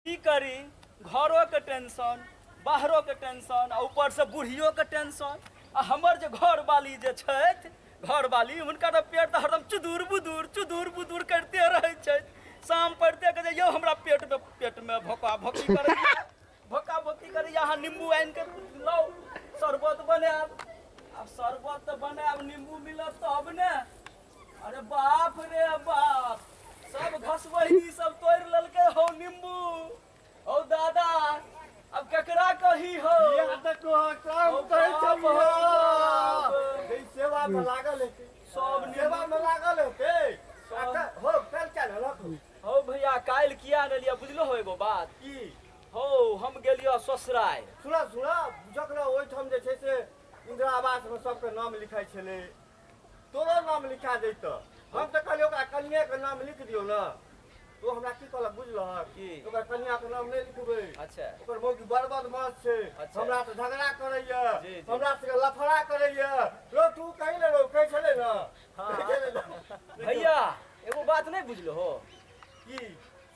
की करी, घरोके टेंशन, बाहरोके टेंशन आ ऊपरसँ बुढ़ियोके टेंशन। आ हमर जे घरवाली जे छथि, घरवाली हुनकर तऽ पेट तऽ हरदम चुदुर बुदुर चुदुर बुदुर करिते रहै छथि। शाम पड़िते कहै छै, यौ हमरा पेटमे पेटमे भोका भोकी करैया, भोका भोकी करैया, अहाँ नींबू आनि कऽ लाउ, शरबत बनायब। आब शरबत तऽ बनायब, नींबू मिलत तब ने। अरे बाप रे बाप, सब घसबही सब तोड़ि लेलकै हौ नींबू। हौ दादा, अब केकरा कही हौ? किया तऽ तोहर काम हौ कहै बाप, छलियौ। हौ बाप। ई सेवा मे लागल हेतै। सब नींबू सेवा मे लागल हेतै। सब। आ हो काल्हि किया लेलक? हौ भैया, काल्हि किया ने लिअ, बुझलो हौ एगो बात? की? हौ हम गेलियौ ससुरारि। सुनऽ सुनऽ, जखन ओहिठाम जे छै से इंदिरा आवासमे सबके नाम लिखाइ छलै, तोरो नाम लिखा जैतऽ। हम तऽ कहलियै ओकरा कनिएके नाम लिख दियौ ने, तो हमरा की कहलक बुझलहक? की? ओकर कनियाके नाम नहि लिखबै। अच्छा। ओकर मौगी बड़ बदमाश छै। अच्छा। हमरा से झगड़ा करैया। जी, जी। हमरा से लफड़ा करैया। रो तू कही ने रो, कहै छलै ने। हाँ। कहै छलै ने। भैया एगो बात नहि बुझलो हो? की?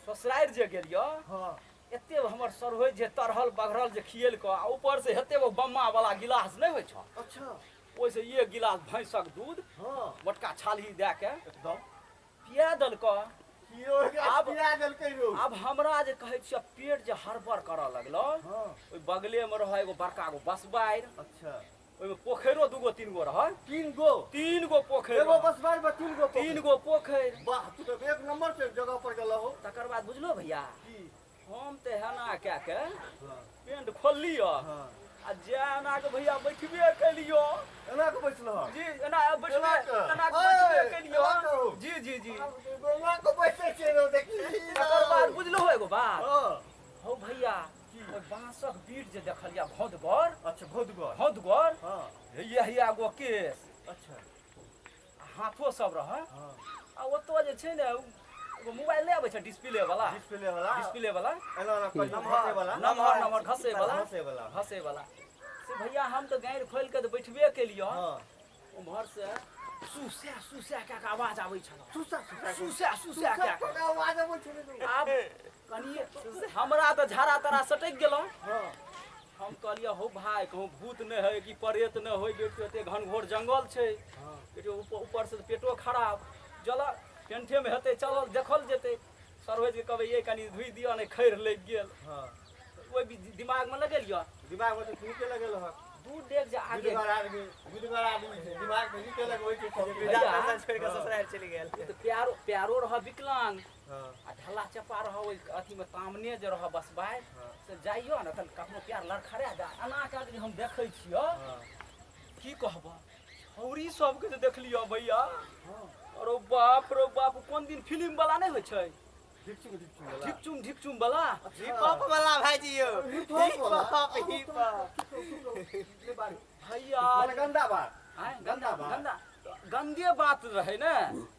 ससुरारि जे गेलियौ, हाँ। एते हमर सरहोइ जे तरहल बघरल जे खिएलकऽ, आ ऊपर से हेते गो बम्मा वाला गिलास नहि होइ छौ? अच्छा। ओहिसँ एक गिलास भैंसक दूध, हाँ, मोटका छालही दए के एकदम पिया देलकऽ। कियो एकरा पिया देलकै रौ। आब हमरा जे कहै छियै पेट जे हड़बड़ करऽ लगलो। हाँ। ओहि बगलेमे रहै एगो बड़का गो बसबारि। अच्छा। ओहिमे पोखरिो दूगो तीन गो रहै। तीन गो? तीन गो पोखरि। एगो बसबारि मे तीन गो पोखरि? तीन गो पोखरि। वाह, तू तऽ एक नंबर से जगह पर गेलहो हो। तकर बाद बुझलो भैया? की? हम तऽ हेना कए के हाँ। पेंट खोललियो। हाँ। आ जे एना के भैया बैठबे केलियो। एना के बैसलह? जी, एना बैठबे, एना के? एना के बैठबे ओए, केलियो। एना के हो? जी जी जी। एना के बैसै छियै रौ, देखी। तकर बाद बुझलो हो एगो बात? हाँ। हौ भैया, की? ओहि बाँसक बीट जे देखलिया भौदगर। अच्छा, भौदगर। भौदगर। हाँ। हैया हैया गो केश। अच्छा। हाथो सब रहै। हाँ। आ ओतऽ जे छै ने एगो मोबाइल नहि आबै छै डिस्प्ले वाला? डिस्प्ले वाला। डिस्प्ले वाला। एना एना कऽ घसै वाला। नमहर नमहर घसै वाला। घसै वाला। घसै वाला। से भैया हम तऽ गाड़ि खोलि कऽ तऽ बैठबे केलियौ। हाँ। उम्हर से सुसै सुसै कए कऽ आवाज आबै छल। सुसै सुसै। सुसै सुसै कए कऽ आवाज आबै छलै। आब कनि हमरा तऽ झाड़ा तारा सटकि गेलौ। हाँ। हम कहलियै हौ भाय, कहूँ भूत नहि है कि प्रेत नहि होय, बेटी ओते घनघोर जंगल छै। हाँ। बेटी ऊपर से पेटो खराब, चल पेंठेमे हेतै, चलल देखल जेतै। सरहोज के कहबै ये कनि धुइ दिअ, नहि खैर लागि गेल। हाँ। ओहि दिमागमे लगेलियौ। दिमागमे तऽ नीके लगेल हँ। दू डेग जे आगे बुधगर आदमी, बुधगर आदमी छै, दिमाग तऽ नीके लगबै छै। भैया, छोड़ि कऽ ससुरारि चलि गेल। तऽ प्यारो प्यारो रह विकलांग। हाँ। आ ढल्ला चपा रह ओहि अथीमे तामने जे रह बसबारि। हाँ। से जाइयो ने तऽ कखनो प्यार लड़खड़ा जाय। एना कऽ जे हम देखै छियौ। हाँ। की कहबऽ, छौरी सबके जे देखलियौ भैया। हाँ। अरे बाप रे बाप, कोन दिन फिल्म वाला नहि होइ छै? ढिकचुम ढिकचुम वाला। ढिकचुम ढिकचुम वाला। हिप हॉप वाला भाईजी यौ। हिप हॉप वाला। Hip hop, hip hop. भैया माने गंदा बात। आँय, गंदा बात। गंदा गंदे बात रहै ने।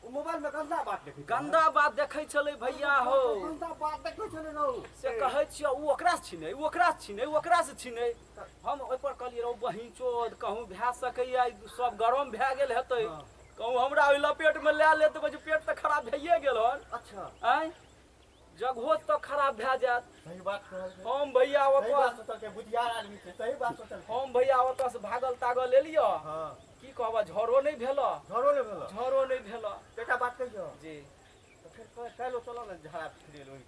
ओ मोबाइल में गंदा बात देखै छलै। गंदा बात देखै छलै भैया हो। गंदा बात देखै छलै रौ। से कहै छियौ, ओ ओकरा से छिनै, ओ ओकरा से छिनै, ओ ओकरा से छिनै। हम ओहि पर कहलियै रौ बहिन चोद, कहूँ भए सकैया सब गरम भए गेल हेतै। हाँ। कहूँ हमरा ओहि लपेट में लए लेत, तऽ पेट तऽ खराब भइए गेल हन। अच्छा। आँय, जगहो तऽ खराब भए जायत। सही बात कहलकै। हम भैया सही बात ओतऽ सोचलकै, बुधियार आदमी छै, सही बात सोचलकै। हम भैया ओतऽ से भागल तागल एलियौ। हाँ। की कहबऽ, झरो नहि भेल। झरो नहि भेल। झरो नहि भेल। एकटा बात कहियौ? जी। तऽ फेर काल्हि चलऽ ने झाड़ा फिरे ओहि।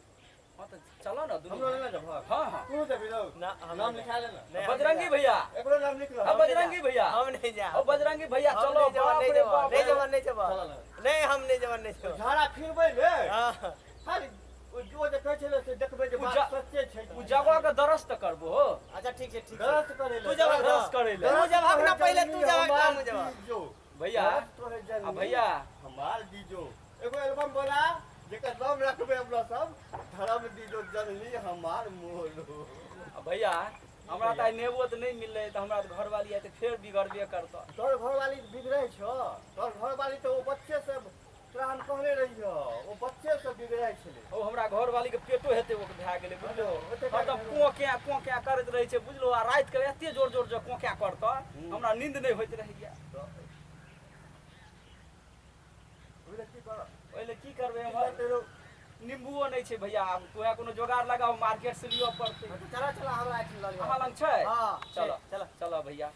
हाँ तऽ चलो ने दुनू। हमरो लेने जेबहक? हाँ हाँ। तू जेबही रौ? ना, हम नाम नहि। लिखा ले ने। नहि, हम बजरंगी नहि भैया। एकरो नाम लिख हाँ, लह। बजरंगी भैया। हम नहीं जायब। ओ बजरंगी भैया हम चलो। नहीं जेबै, बाप नहीं रे जेबै, बाप। नहीं जेबै, नहीं जेबै। चलऽ ने। नहीं, हम नहीं जेबै, नहीं जेबै। झाड़ा फिरबै ने। हाँ। खाली ओ जो जे कहै छलै से देखबै जे ओ बात सच्चे छै। ओ जगह के दरस तऽ करबो हो। अच्छा ठीक छै, ठीक छै। दरस करै ले। तू जेबहक दरस करै ले। तू जेबहक ना पहिले, तू जेबहक तऽ हमहूँ जेबहक। दीजो। भैया, दरस करै जननी, आ भैया। हमार दीजो। एगो एल्बम बना जेकर नाम रखबै अपना सब धर्म दीजो जननी हमार मोरो। आ भैया, हमरा तऽ आइ नेबो तऽ नहि मिललै, तऽ हमरा तऽ घरवाली आइ तऽ फेर बिगड़बे करतऽ। तोहर घरवाली बिगड़ै छौ? तोहर घरवाली तऽ ओ बच्चे से, तोरा हम कहने रहियौ, ओ बच्चे से बिगड़ै छलै। ओ हमरा घरवाली के पेटो हेतै ओ भए गेलै बुझलो। ओते हरदम कों क्या कों क्या करैत रहै छै बुझलो। आ राति के एते जोर जोर जे कों क्या करतऽ, हमरा नींद नहि होइत रहैया। ओहि लए की कर? ओहि लए की करबै की हम? करतै रौ? नींबुओ नहीं छै भैया, आब तोहे कोनो जोगाड़ लगाओ, मार्केट से लिअ पड़तै। चला चला हमरा एहिठाम लऽ लिअ। अहाँ लग छै? हँ, चलो चलो चलो भैया।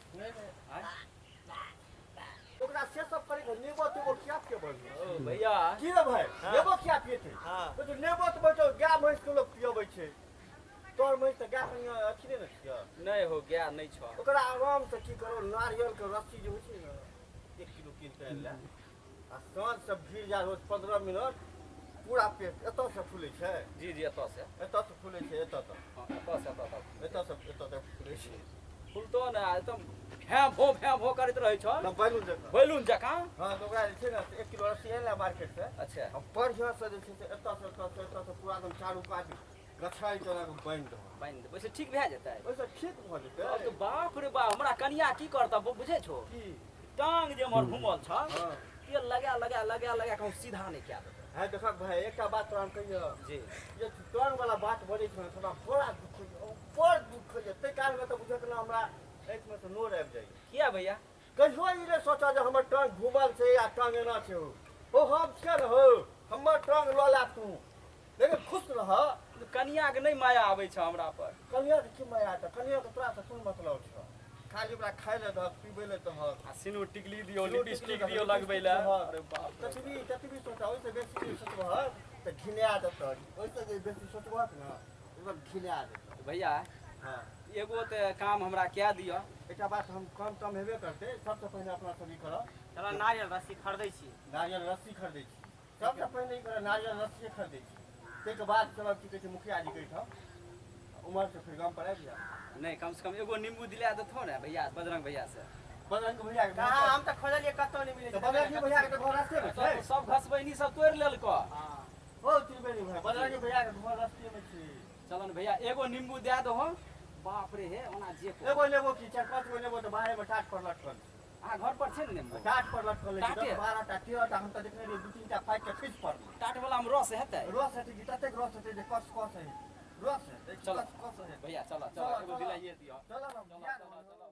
ओकरा से सब करे के नेबो तेबो खिया के बढ़िया। ओ भैया की रे भाई, नेबो खिया पिएते? हाँ। तो नेबो तऽ बैठो गाय भैंस के लोग पियबै छै, तोर भैंस तऽ गाय कनिया अथी नहि ने छियै। नहीं हो गया नहीं छो। ओकरा आराम से की करो, नारियल के रस्सी जे होइ छै ने, 1 किलो कीन के आनि ले आ साँझ से भीड़ जा रोज 15 मिनट पूरा पेट एतऽ से फूलै छै। जी जी एतऽ से, एतऽ से फूलै छै, एतऽ तक। हाँ, एतऽ से एतऽ तक, एतऽ से एतऽ तक फूलै छै। फूलतो ने एकदम भैं भो करैत रहै छौ, बैलून जकाँ, बैलून जकाँ। हाँ, तऽ ओकरा जे छै ने 1 किलो रस्सी आनि ले मार्केट से। अच्छा। आ बढ़िआँ से जे छै से एतऽ से एतऽ से एतऽ से पूरा एकदम चारू कात गछाइ के एना कऽ बान्हि दहक। बान्हि देबै, ओहिसँ ठीक भए जेतै? ओहिसँ ठीक भऽ जेतै। तब तऽ बाप रे बाप, हमरा कनिया की करतऽ बुझै छौ? की? टांग जे हमर घुमल छौ, हाँ। तेल लगा लगा लगा लगा कऽ हम सीधा नहि कए देबै। है देखक भाई, एकटा बात तोरा हम कहियौ। जी। जे टांग वाला बात बजै छौ ने, हमरा बड़ा दुख होइए, बड़ दुख होइए। ताहि कालमे तऽ बुझक ने हमरा आँखिमे से नोर आबि जाइए। किया भैया? कहियो ई नहि सोचऽ जे हमर टांग घुमल छै या टांग एना छै। हो हम छियै ने हौ, हमर टांग लऽ ला तू, लेकिन खुश रह। कनियाके नहि माया आबै छै हमरा पर। कनियाके की माया तऽ? कनियाके तोरा से कोन मतलब छौ? खाली ओकरा खाय लए दहक, पीबै लए दहक, आ सिनूर टिकली दियौ, लिपस्टिक दियौ लगबै लए। अरे बाप रे। ततबी ततबी सोचऽ, ओहिसँ बेसी जे सोचबहक तऽ घिना देतऽ। ओहिसँ जे बेसी सोचबहक ने, एकदम घिना देतऽ। भैया हाँ, एगो तऽ काम हमरा कए दिअ। एकटा बात हम कम तम हेबे करतै, सबसँ पहिने अपना सब ई करब। चला नारियल रस्सी खरीदै छी। नारियल रस्सी खरीदै छी, सबसँ पहिने ई करब, नारियल रस्सी खरीदै छी। ताहिके बाद चलब की कहै छै मुखिया जी के एहिठाम, उम्हर से फिर गाम पर आबि जायब। नहीं, कम से कम एगो नींबू दिला देथो ने भैया, बजरंग भैया से। बजरंग भैया के कहाँ, हम तऽ खोजलियै कतौ नहि मिलै तऽ छै। बजरंग भैया के तऽ घर रस्ते मे छै। सब घसबैनी सब तोड़ि लेलको। हाँ। हो त्रिवेणी भाई, बजरंग भैया के घर रस्ते मे छै। चलो ने भैया, एगो नींबू दए दहो। बाप रे हे, ओना जे को। एगो नेबो की, 4-5 गो नेबो तऽ बाहरे मे टाट पर लटकल छै। अहाँ घर पर छै ने नेबो? टाट पर लटकल छै, टाटे? 10-12 टा 13 टा, हम तऽ देखने रहियै 2-3 टा फाटि के खसि पड़लै। टाट वाला मे रस हेतै? रस हेतै कि ततेक रस हेतै जे कस कस हेतै, रस हेतै चलो। कस कस हेतै। भैया चलो चलो, चलो, एगो चलो। दिलाइए दिअ। चलो ने, चलो दिया चलो देबौ। चलो।